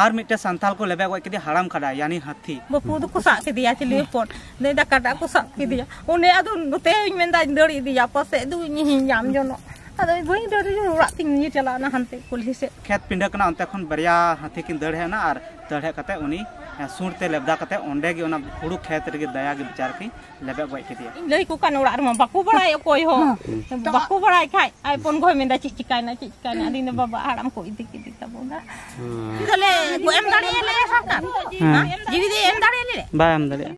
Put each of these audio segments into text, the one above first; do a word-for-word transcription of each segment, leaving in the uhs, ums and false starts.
ᱟᱨ ᱢᱤᱫᱴᱮᱱ ᱥᱟᱱᱛᱟᱞ ᱠᱚ ᱞᱮᱵᱮᱫ ᱜᱚᱡ ᱠᱮᱫᱮᱭᱟ, ᱦᱟᱲᱟᱢ ᱠᱟᱰᱟ, ᱭᱟᱱᱤ ᱦᱟᱹᱛᱤ᱾ ᱵᱟᱹᱯᱩ ᱫᱚᱠᱚ ᱥᱟᱵ ᱠᱮᱫᱮᱭᱟ, ᱪᱤᱞᱤ ᱦᱚᱯᱚᱱ᱾ ᱫᱟᱹᱭ ᱫᱟ ᱠᱟᱰᱟ ᱠᱚ ᱥᱟᱵ ᱠᱮᱫᱮᱭᱟ᱾ ᱩᱱᱤ ᱟᱫᱚ ᱱᱚᱛᱮᱧ ᱢᱮᱱᱫᱟ, ᱫᱟᱹᱲ ᱤᱫᱤᱭᱟ, ᱯᱟᱥᱮᱡ ᱫᱚ ᱤᱧ ᱦᱚᱸᱧ ᱧᱟᱢ ᱡᱚᱱᱚᱜ᱾ ᱟᱫᱚ ᱵᱟᱹᱧ ᱫᱟᱹᱲ ᱨᱮᱜᱮ ᱚᱲᱟᱜ ᱛᱤᱧ ᱤᱭᱟᱹ ᱪᱟᱞᱟᱣᱱᱟ ᱦᱟᱱᱛᱮ ᱠᱩᱞᱦᱤ ᱥᱮᱫ᱾ ᱠᱷᱮᱛ ᱯᱤᱸᱰᱟᱹ ᱠᱟᱱᱟ, ᱚᱱᱛᱮ ᱠᱷᱚᱱ ᱵᱟᱨᱭᱟ ᱦᱟᱹᱛᱤ ᱠᱤᱱ ᱫᱟᱹᱲ ᱦᱮᱡ ᱮᱱᱟ ᱟᱨ ᱫᱟᱹᱲ ᱦᱮᱡ ᱠᱟᱛᱮ ᱩᱱᱤ, ᱮ, ᱥᱩᱸᱰ ᱛᱮ ᱞᱮᱵᱫᱟ ᱠᱟᱛᱮ ᱚᱸᱰᱮ ᱜᱮ ᱚᱱᱟ ᱦᱩᱲᱩ ᱠᱷᱮᱛ ᱨᱮᱜᱮ ᱫᱟᱭᱟ ᱜᱮ ᱵᱤᱪᱟᱨ ᱠᱤᱱ ᱞᱮᱵᱮᱫ ᱜᱚᱡ ᱠᱮᱫᱮᱭᱟ᱾ ᱤᱧ ᱞᱟᱹᱭ ᱟᱠᱚ ᱠᱟᱱ ᱚᱲᱟᱜ ᱨᱮᱢᱟ ᱵᱟᱠᱚ ᱵᱟᱲᱟᱭ ᱚᱠᱚᱭ ᱦᱚᱸ᱾ ᱵᱟᱠᱚ ᱵᱟᱲᱟᱭ ᱠᱷᱟᱡ ᱟᱡ ᱦᱚᱯᱚᱱ ᱜᱚᱭ ᱢᱮᱱᱫᱟ, "ᱪᱮᱫ ᱪᱤᱠᱟᱭᱱᱟ, ᱪᱮᱫ ᱪᱤᱠᱟᱭᱱᱟ?" ᱟᱫᱚᱧ ᱢᱮᱱᱫᱟ, "ᱵᱟᱵᱟ ᱦᱟᱲᱟᱢ ᱠᱚ ᱤᱫᱤ ᱠᱮᱫᱮ ᱛᱟᱵᱚᱱᱟ᱾" ᱛᱟᱦᱞᱮ ᱠᱚ ᱮᱢ ᱫᱟᱲᱮᱭᱟᱞᱮ ᱥᱚᱨᱠᱟᱨ? ᱦᱮᱸ᱾ ᱡᱤᱣᱤ ᱫᱚᱭ ᱮᱢ ᱫᱟᱲᱮᱭᱟᱞᱮ? ᱵᱟᱭ ᱮᱢ ᱫᱟᱲᱮᱭᱟᱜᱼᱟ᱾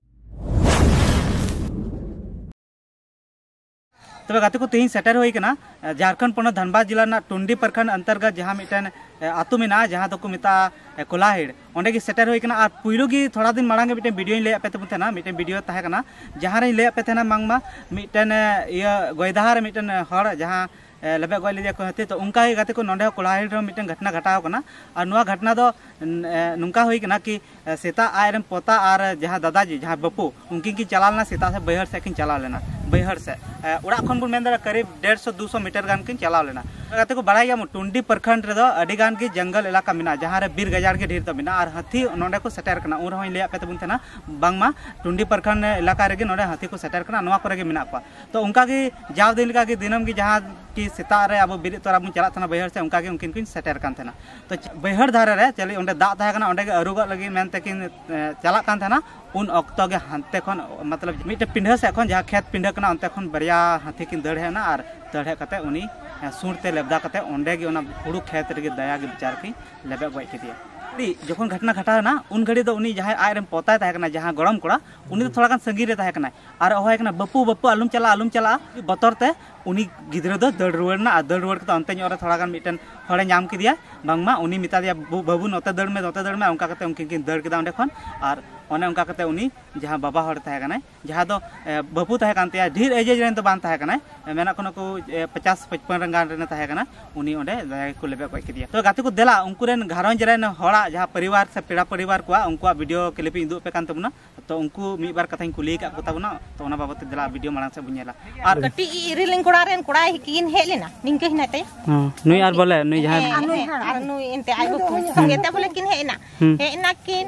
ᱛᱚᱵᱮ ᱜᱟᱛᱮ ᱠᱚ, ᱛᱮᱦᱮᱧ ᱥᱮᱴᱮᱨ ᱦᱩᱭ ᱠᱟᱱᱟ, ᱮ, ᱡᱷᱟᱲᱠᱷᱚᱸᱰ ᱯᱚᱱᱚᱛ ᱫᱷᱟᱱᱵᱟᱫᱽ ᱡᱮᱞᱟ ᱨᱮᱱᱟᱜ ᱴᱩᱱᱰᱤ ᱯᱨᱚᱠᱷᱚᱸᱰ ᱚᱱᱛᱚᱨᱜᱚᱛ ᱡᱟᱦᱟᱸ ᱢᱤᱫᱴᱮᱱ, ᱮ, ᱟᱹᱛᱩ ᱢᱮᱱᱟᱜᱼᱟ, ᱡᱟᱦᱟᱸ ᱫᱚᱠᱚ ᱢᱮᱛᱟᱜᱼᱟ, ᱮ, ᱠᱳᱞᱟᱦᱤᱲ᱾ ᱚᱸᱰᱮ ᱜᱮ ᱥᱮᱴᱮᱨ ᱦᱩᱭ ᱠᱟᱱᱟ᱾ ᱟᱨ ᱯᱩᱭᱞᱩ ᱜᱮ ᱛᱷᱚᱲᱟ ᱫᱤᱱ ᱢᱟᱲᱟᱝ ᱜᱮ ᱢᱤᱫᱴᱮᱱ ᱵᱷᱤᱰᱤᱭᱳᱧ ᱞᱟᱹᱭᱟᱫ ᱯᱮ ᱛᱟᱵᱚᱱ ᱛᱟᱦᱮᱱᱟ, ᱢᱤᱫᱴᱮᱱ ᱵᱷᱤᱰᱤᱭᱳ ᱛᱟᱦᱮᱸ ᱠᱟᱱᱟ, ᱡᱟᱦᱟᱸ ᱨᱮᱧ ᱞᱟᱹᱭᱟᱫ ᱯᱮ ᱛᱟᱦᱮᱱᱟ ᱵᱟᱝᱢᱟ ᱢᱤᱫᱴᱮᱱ, ᱮ, ᱤᱭᱟᱹ ᱜᱚᱭᱫᱟᱦᱟ ᱨᱮ ᱢᱤᱫᱴᱮᱱ ᱦᱚᱲ ᱡᱟᱦᱟᱸ, ᱮ, ᱞᱮᱵᱮᱫ ᱜᱚᱡ ᱞᱮᱫᱮᱭᱟ ᱠᱚ ᱦᱟᱹᱛᱤ᱾ ᱛᱚ ᱚᱱᱠᱟ ᱜᱮ ᱜᱟᱛᱮ ᱠᱚ, ᱱᱚᱸᱰᱮ ᱦᱚᱸ ᱠᱳᱞᱟᱦᱤᱲ ᱨᱮᱦᱚᱸ ᱢᱤᱫᱴᱮᱱ ᱜᱷᱚᱴᱱᱟ ᱜᱷᱚᱴᱟᱣ ᱠᱟᱱᱟ᱾ ᱟᱨ ᱱᱚᱣᱟ ᱜᱷᱚᱴᱱᱟ ᱫᱚ, ᱮ, ᱱᱚᱝᱠᱟ ᱦᱩᱭ ᱠᱟᱱᱟ ᱠᱤ, ᱮ, ᱥᱮᱛᱟᱜ ᱟᱡ ᱨᱮᱱ ᱯᱚᱛᱟ ᱟᱨ ᱡᱟᱦᱟᱸ ᱫᱟᱫᱟ ᱡᱤ, ᱡᱟᱦᱟᱸ ᱵᱟᱹᱯᱩ, ᱩᱱᱠᱤᱱ ᱠᱤᱱ ᱪᱟᱞᱟᱣ ᱞᱮᱱᱟ ᱥᱮᱛᱟᱜ ᱥᱮᱫ, ᱵᱟᱹᱭᱦᱟᱹᱲ ᱥᱮᱫ ᱠᱤᱱ ᱪᱟᱞᱟᱣ ᱞᱮᱱᱟ᱾ ᱵᱟᱹᱭᱦᱟᱹᱲ ᱥᱮᱫ, ᱮ, ᱚᱲᱟᱜ ᱠᱷᱚᱱ ᱵᱚᱱ ᱢᱮᱱ ᱫᱟᱲᱮᱭᱟᱜᱼᱟ ᱠᱟᱹᱨᱤᱵ ᱰᱮᱲᱥᱚ ᱫᱩᱥᱚ ᱢᱤᱴᱟᱨ ᱜᱟᱱ ᱠᱤᱱ ᱪᱟᱞᱟᱣ ᱞᱮᱱᱟ᱾ ᱜᱟᱛᱮ ᱠᱚ, ᱵᱟᱲᱟᱭ ᱜᱮᱭᱟᱢ, ᱴᱩᱱᱰᱤ ᱯᱨᱚᱠᱷᱚᱸᱰ ᱨᱮᱫᱚ ᱟᱹᱰᱤ ᱜᱟᱱ ᱜᱮ ᱡᱚᱝᱜᱚᱞ ᱮᱞᱟᱠᱟ ᱢᱮᱱᱟᱜᱼᱟ, ᱡᱟᱦᱟᱸ ᱨᱮ ᱵᱤᱨ ᱜᱟᱡᱟᱲ ᱜᱮ ᱰᱷᱮᱨ ᱫᱚ ᱢᱮᱱᱟᱜᱼᱟ᱾ ᱟᱨ ᱦᱟᱹᱛᱤ ᱱᱚᱸᱰᱮ ᱠᱚ ᱥᱮᱴᱮᱨ ᱠᱟᱱᱟ᱾ ᱩᱱ ᱨᱮᱦᱚᱸᱧ ᱞᱟᱹᱭᱟᱫ ᱯᱮ ᱛᱟᱵᱚᱱ ᱛᱟᱦᱮᱱᱟ ᱵᱟᱝᱢᱟ ᱴᱩᱱᱰᱤ ᱯᱨᱚᱠᱷᱚᱸᱰ ᱮᱞᱟᱠᱟ ᱨᱮᱜᱮ ᱱᱚᱸᱰᱮ ᱦᱟᱹᱛᱤ ᱠᱚ ᱥᱮᱴᱮᱨ ᱠᱟᱱᱟ, ᱱᱚᱣᱟ ᱠᱚᱨᱮ ᱜᱮ ᱢᱮᱱᱟᱜ ᱠᱚᱣᱟ᱾ ᱛᱚ ᱚᱱᱠᱟ ᱜᱮ ᱡᱟᱣ ᱫᱤᱱ ᱞᱮᱠᱟ ᱜᱮ ᱫᱤᱱᱟᱹᱢ ᱜᱮ ᱡᱟᱦᱟᱸ ᱠᱤ ᱥᱮᱛᱟᱜ ᱨᱮ ᱟᱵᱚ ᱵᱮᱨᱮᱫ ᱛᱚᱨᱟ ᱵᱚᱱ ᱪᱟᱞᱟᱜ ᱛᱟᱦᱮᱱᱟ ᱵᱟᱹᱭᱦᱟᱹᱲ ᱥᱮᱫ, ᱚᱱᱠᱟ ᱜᱮ ᱩᱱᱠᱤᱱ ᱠᱤᱱ ᱥᱮᱴᱮᱨ ᱠᱟᱱ ᱛᱟᱦᱮᱱᱟ᱾ ᱛᱚ ᱪ-, ᱵᱟᱹᱭᱦᱟᱹᱲ ᱫᱷᱟᱨᱮ ᱨᱮ ᱪᱟᱹᱞᱤ ᱚᱸᱰᱮ ᱫᱟᱜ ᱛᱟᱦᱮᱸ ᱠᱟᱱᱟ, ᱚᱸᱰᱮ ᱜᱮ ᱟᱹᱨᱩᱵᱚᱜ ᱞᱟᱹᱜᱤᱫ ᱢᱮᱱᱛᱮ ᱠᱤᱱ, ᱮ, ᱪᱟᱞᱟᱜ ᱠᱟᱱ ᱛᱟᱦᱮᱱᱟ᱾ ᱩᱱ ᱚᱠᱛᱚ ᱜᱮ ᱦᱟᱱᱛᱮ ᱠᱷᱚᱱ, ᱢᱚᱛᱞᱚᱵ, ᱢᱤᱫᱴᱮᱱ ᱯᱤᱸᱰᱷᱟᱹ ᱥᱮᱫ ᱠᱷᱚᱱ, ᱡᱟᱦᱟᱸ ᱠᱷᱮᱛ ᱯᱤᱸᱰᱷᱟᱹ ᱠᱟᱱᱟ, ᱚᱱᱛᱮ ᱠᱷᱚᱱ ᱵᱟᱨᱭᱟ ᱦᱟᱹᱛᱤ ᱠᱤᱱ ᱫᱟᱹᱲ ᱦᱮᱡ ᱮᱱᱟ᱾ ᱟᱨ ᱫᱟᱹᱲ ᱦᱮᱡ ᱠᱟᱛᱮ ᱩᱱᱤ, ᱮ, ᱥᱩᱸᱰ ᱛᱮ ᱞᱮᱵᱫᱟ ᱠᱟᱛᱮ ᱚᱸᱰᱮ ᱜᱮ ᱚᱱᱟ ᱦᱩᱲᱩ ᱠᱷᱮᱛ ᱨᱮᱜᱮ ᱫᱟᱭᱟ ᱜᱮ ᱵᱤᱪᱟᱨ ᱠᱤᱱ ᱞᱮᱵᱮᱫ ᱜᱚᱡ ᱠᱮᱫᱮᱭᱟ᱾ ᱟᱹᱰᱤ ᱡᱚᱠᱷᱚᱱ ᱜᱷᱚᱴᱱᱟ ᱜᱷᱚᱴᱟᱣ ᱮᱱᱟ, ᱩᱱ ᱜᱷᱟᱹᱲᱤᱡ ᱫᱚ ᱩᱱᱤ ᱡᱟᱦᱟᱸᱭ ᱟᱡ ᱨᱮᱱ ᱯᱚᱛᱟᱭ ᱛᱟᱦᱮᱸ ᱠᱟᱱᱟ, ᱡᱟᱦᱟᱸ ᱜᱚᱲᱚᱢ ᱠᱚᱲᱟ, ᱩᱱᱤ ᱫᱚ ᱛᱷᱚᱲᱟ ᱜᱟᱱ ᱥᱟᱺᱜᱤᱧ ᱨᱮ ᱛᱟᱦᱮᱸ ᱠᱟᱱᱟᱭ᱾ ᱟᱨ ᱦᱚᱦᱚᱭ ᱠᱟᱱᱟ, "ᱵᱟᱹᱯᱩ, ᱵᱟᱹᱯᱩ, ᱟᱞᱚᱢ ᱪᱟᱞᱟᱜᱼᱟ, ᱟᱞᱚᱢ ᱪᱟᱞᱟᱜᱼᱟ᱾" ᱵᱚᱛᱚᱨ ᱛᱮ ᱩᱱᱤ ᱜᱤᱫᱽᱨᱟᱹ ᱫᱚ ᱫᱟᱹᱲ ᱨᱩᱣᱟᱹᱲ ᱮᱱᱟ᱾ ᱟᱨ ᱫᱟᱹᱲ ᱨᱩᱣᱟᱹᱲ ᱠᱟᱛᱮ ᱚᱱᱛᱮ ᱧᱚᱜ ᱨᱮ ᱛᱷᱚᱲᱟ ᱜᱟᱱ ᱢᱤᱫᱴᱮᱱ ᱦᱚᱲᱮ ᱧᱟᱢ ᱠᱮᱫᱮᱭᱟ, ᱵᱟᱝᱢᱟ ᱩᱱᱤ ᱢᱮᱛᱟ ᱫᱮᱭᱟ, "ᱵᱟᱹᱵᱩ, ᱵᱟᱹᱵᱩ, ᱱᱚᱛᱮ ᱫᱟᱹᱲ ᱢᱮ, ᱱᱚᱛᱮ ᱫᱟᱹᱲ ᱢᱮ᱾" ᱚᱱᱠᱟ ᱠᱟᱛᱮ ᱩᱱᱠᱤᱱ ᱠᱤᱱ ᱫᱟᱹᱲ ᱠᱮᱫᱟ ᱚᱸᱰᱮ ᱠᱷᱚᱱ᱾ ᱟᱨ ᱚᱱᱮ ᱚᱱᱠᱟ ᱠᱟᱛᱮ ᱩᱱᱤ ᱡᱟᱦᱟᱸ ᱵᱟᱵᱟ ᱦᱚᱲ ᱛᱟᱦᱮᱸ ᱠᱟᱱᱟᱭ, ᱡᱟᱦᱟᱸ ᱫᱚ ᱮ, ᱵᱟᱹᱵᱩ ᱛᱟᱦᱮᱸ ᱠᱟᱱ ᱛᱟᱭᱟ, ᱰᱷᱮᱨ ᱮᱡᱮᱡ ᱨᱮᱱ ᱫᱚ ᱵᱟᱝ ᱛᱟᱦᱮᱸ ᱠᱟᱱᱟᱭ, ᱮ, ᱢᱮᱱᱟᱜ ᱠᱚ ᱱᱩᱠᱩ ᱮ, ᱯᱚᱪᱟᱥ ᱯᱚᱪᱯᱚᱱ ᱨᱮᱱ ᱜᱟᱱ ᱨᱮᱱᱮ ᱛᱟᱦᱮᱸ ᱠᱟᱱᱟ᱾ ᱩᱱᱤ ᱚᱸᱰᱮ ᱡᱟᱭᱜᱟ ᱠᱚ ᱞᱮᱵᱮᱫ ᱜᱚᱡ ᱠᱮᱫᱮᱭᱟ᱾ ᱛᱚ ᱜᱟᱛᱮ ᱠᱚ, ᱫᱮᱞᱟ ᱩᱱᱠᱩ ᱨᱮᱱ ᱜᱷᱟᱨᱚᱸᱡᱽ ᱨᱮᱱ ᱦᱚᱲᱟᱜ ᱡᱟᱦᱟᱸ ᱯᱚᱨᱤᱵᱟᱨ ᱥᱮ ᱯᱮᱲᱟ ᱯᱚᱨᱤᱵᱟᱨ ᱠᱚᱣᱟᱜ, ᱩᱱᱠᱩᱣᱟᱜ ᱵᱷᱤᱰᱤᱭᱳ ᱠᱞᱤᱯ ᱤᱧ ᱩᱫᱩᱜ ᱟᱯᱮ ᱠᱟᱱ ᱛᱟᱵᱚᱱᱟ᱾ ᱛᱚ ᱩᱱᱠᱩ ᱢᱤᱫ ᱵᱟᱨ ᱠᱟᱛᱷᱟᱧ ᱠᱩᱞᱤ ᱟᱠᱟᱫ ᱠᱚ ᱛᱟᱵᱚᱱᱟ᱾ ᱛᱚ ᱚᱱᱟ ᱵᱟᱵᱚᱫ ᱛᱮ ᱫᱮᱞᱟ ᱵᱷᱤᱰᱤᱭᱳ ᱢᱟᱲᱟᱝ ᱥᱮᱫ ᱵᱚᱱ ᱧᱮᱞᱟ᱾ ᱟᱨ ᱠᱟᱹᱴᱤᱡ ᱤᱨᱤᱞᱤᱧ ᱠᱚᱲᱟ ᱨᱮᱱ ᱠᱚᱲᱟ ᱠᱤᱱ ᱦᱮᱡ ᱞᱮᱱᱟ, ᱱᱤᱝᱠᱟᱹ ᱦᱮᱱᱟᱭ ᱛᱟᱭᱟ᱾ ᱦᱮᱸ, ᱱᱩᱭ ᱟᱨ ᱵᱚᱞᱮ ᱱᱩᱭ ᱡᱟᱦᱟᱸᱭ ᱦᱮᱸ, ᱦᱮᱸ, ᱟᱨ ᱱᱩᱭ ᱮᱱᱛᱮ ᱟᱡ ᱵᱟᱹᱦᱩ ᱥᱚᱸᱜᱮ ᱛᱮ ᱵᱚᱞᱮ ᱠᱤᱱ ᱦᱮᱡ ᱮᱱᱟ᱾ ᱦᱩᱸ᱾ ᱦᱮᱡ ᱮᱱᱟ ᱠᱤᱱ,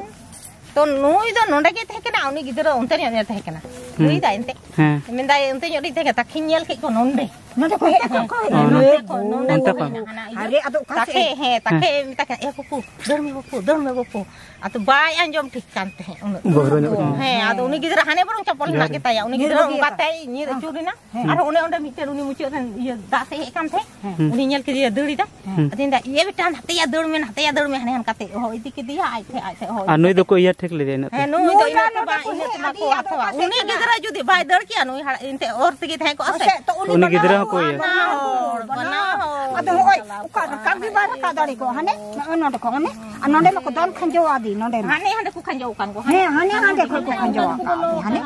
ᱛᱚ ᱱᱩᱭ ᱫᱚ ᱱᱚᱰᱮ ᱜᱮ ᱛᱟᱦᱮᱸ ᱠᱟᱱᱟ, ᱩᱱᱤ ᱜᱤᱫᱽᱨᱟᱹ ᱚᱱᱛᱮ ᱧᱚᱜ ᱨᱮ ᱛᱟᱦᱮᱸ ᱠᱟᱱᱟ᱾ ᱦᱩᱸ᱾ ᱞᱟᱹᱭ ᱫᱟᱭ ᱮᱱᱛᱮ᱾ ᱦᱮᱸ᱾ ᱢᱮᱱᱫᱟᱭ, "ᱚᱱᱛᱮ ᱧᱚᱜ ᱨᱤᱧ ᱛᱟᱦᱮᱸ ᱠᱟᱱᱟ, ᱛᱟᱠᱷᱤᱧ ᱧᱮᱞ ᱠᱮᱫ ᱠᱚ ᱱᱚᱰᱮ᱾ ᱱᱚᱰᱮ ᱠᱚ ᱦᱮᱡ ᱟᱠᱟᱱ ᱠᱚ, ᱚ᱾ ᱱᱚᱰᱮ ᱠᱚ, ᱱᱚᱰᱮ ᱚᱱᱛᱮ ᱠᱚ ᱠᱷᱚᱱ᱾ ᱦᱮᱡ ᱟᱠᱟᱱᱟ, ᱟᱨᱮ, ᱟᱫᱚ ᱚᱠᱟ ᱥᱮᱫ?" ᱛᱟᱠᱮ, ᱦᱮᱸ, ᱛᱟᱠᱮ ᱢᱮᱛᱟ ᱠᱟᱱᱟ, "ᱮ ᱵᱟᱹᱵᱩ, ᱫᱟᱹᱲ ᱢᱮ ᱵᱟᱹᱵᱩ, ᱫᱟᱹᱲ ᱢᱮ ᱵᱟᱹᱵᱩ᱾" ᱟᱫᱚ ᱵᱟᱭ ᱟᱸᱡᱚᱢ ᱴᱷᱤᱠ ᱠᱟᱱ ᱛᱟᱦᱮᱸᱫ ᱩᱱᱟᱹᱜ᱾ ᱵᱚᱦᱨᱚ ᱧᱚᱜ ᱜᱮ᱾ ᱦᱮᱸ, ᱟᱫᱚ ᱩᱱᱤ ᱜᱤᱫᱽᱨᱟᱹ ᱦᱟᱱᱮ ᱵᱚᱨᱚᱝ ᱪᱟᱯᱚᱞ ᱦᱮᱱᱟᱜ ᱜᱮᱛᱟᱭᱟ, ᱩᱱᱤ ᱜᱤᱫᱽᱨᱟᱹ ᱚᱱᱠᱟᱛᱮᱭ ᱧᱤᱨ ᱟᱹᱪᱩᱨ ᱮᱱᱟ᱾ ᱦᱮᱸ᱾ ᱟᱨ ᱚᱱᱮ ᱚᱸᱰᱮ ᱢᱤᱫᱴᱮᱱ ᱩᱱᱤ ᱢᱩᱪᱟᱹᱫ ᱨᱮᱱ ᱤᱭᱟᱹ ᱫᱟᱜ ᱥᱮᱫ ᱦᱮᱡ ᱠᱟᱱ ᱛᱟᱦᱮᱸᱫ, ᱦᱮᱸ᱾ ᱩᱱᱤ ᱧᱮᱞ ᱠᱮᱫᱮᱭᱟ, ᱫᱟᱹᱲ ᱮᱫᱟ᱾ ᱦᱮᱸ᱾ ᱟᱫᱚᱧ ᱢᱮᱱᱫᱟ, "ᱤᱭᱟᱹ ᱵᱮᱴᱟ, ᱱᱟᱛᱮᱭᱟ, ᱫᱟᱹᱲ ᱢᱮ, ᱱᱟᱛᱮᱭᱟ, ᱫᱟᱹᱲ ᱢᱮ", ᱦᱟᱱᱮ ᱦᱟᱱᱠᱟᱛᱮ ᱦᱚᱦᱚ ᱤᱫᱤ ᱠᱮᱫᱮᱭᱟ, ᱟᱡ ᱴᱷᱮᱡ, ᱟᱡ ᱴᱷᱮᱡ ᱦᱚᱦᱚ ᱤᱫᱤ ᱟᱨ ᱱᱩᱭ ᱠᱮᱫᱮᱭᱟ᱾ ᱫᱚᱠᱚ ᱤᱭᱟᱹ ᱴᱷᱤᱠ ᱞᱮᱫᱮᱭᱟ ᱤᱱᱟᱹ ᱛᱮ? ᱦᱮᱸ, ᱱᱩᱭ ᱫᱚ ᱱᱩᱭ ᱤᱱᱟᱹ ᱫᱚ ᱛᱮ ᱵᱟᱝ, ᱤᱱᱟᱹ ᱛᱮ ᱵᱟᱠᱚ ᱦᱟᱛᱟᱣᱟ᱾ ᱩᱱᱤ ᱜᱤᱫᱽᱨᱟᱹ ᱡᱩᱫᱤ ᱵᱟᱭ ᱫᱟᱹᱲ ᱠᱮᱭᱟ, ᱱᱩᱭ ᱦᱟᱲ-, ᱮᱱᱛᱮ ᱚᱨ ᱛᱮᱜᱮ ᱛᱟᱦᱮᱸ ᱠᱚᱜᱼᱟ ᱥᱮ᱾ ᱩᱱᱤ ᱜᱤᱫᱽᱨᱟᱹ ᱦᱚᱸᱠᱚ ᱤᱭᱟᱹ᱾ ᱵᱟᱱᱟ ᱦᱚᱲ, ᱵᱟᱱᱟ ᱦᱚᱲ᱾ ᱟᱫᱚ ᱦᱚᱸᱜᱼᱚᱭ ᱚᱠᱟ ᱨᱟᱠᱟᱵ ᱜᱮ ᱵᱟᱭ ᱨᱟᱠᱟᱵ ᱫᱟᱲᱮ ᱠᱚᱜᱼᱟ, ᱦᱟᱱᱮ ᱱᱚᱜᱼᱚᱭ ᱱᱚᱰᱮ ᱠᱷᱚᱱ, ᱦᱟᱱᱮ, ᱟᱨ ᱱᱚᱰᱮ ᱢᱟᱠᱚ ᱫᱚᱱ ᱠᱷᱟᱸᱡᱚ ᱟᱫᱮ, ᱱᱚᱰᱮ ᱢᱟ᱾ ᱦᱟᱱᱮ ᱦᱟᱸᱰᱮ ᱠᱚ ᱠᱷᱟᱸᱡᱚ ᱟᱠᱟᱱ ᱠᱚ, ᱦᱮᱸ, ᱦᱟᱱᱮ ᱦᱟᱸᱰᱮ ᱠᱷᱚᱱ ᱠᱚ ᱠᱷᱟᱸᱡᱚ ᱟᱠᱟᱫ ᱫᱮ, ᱦᱟᱱᱮ,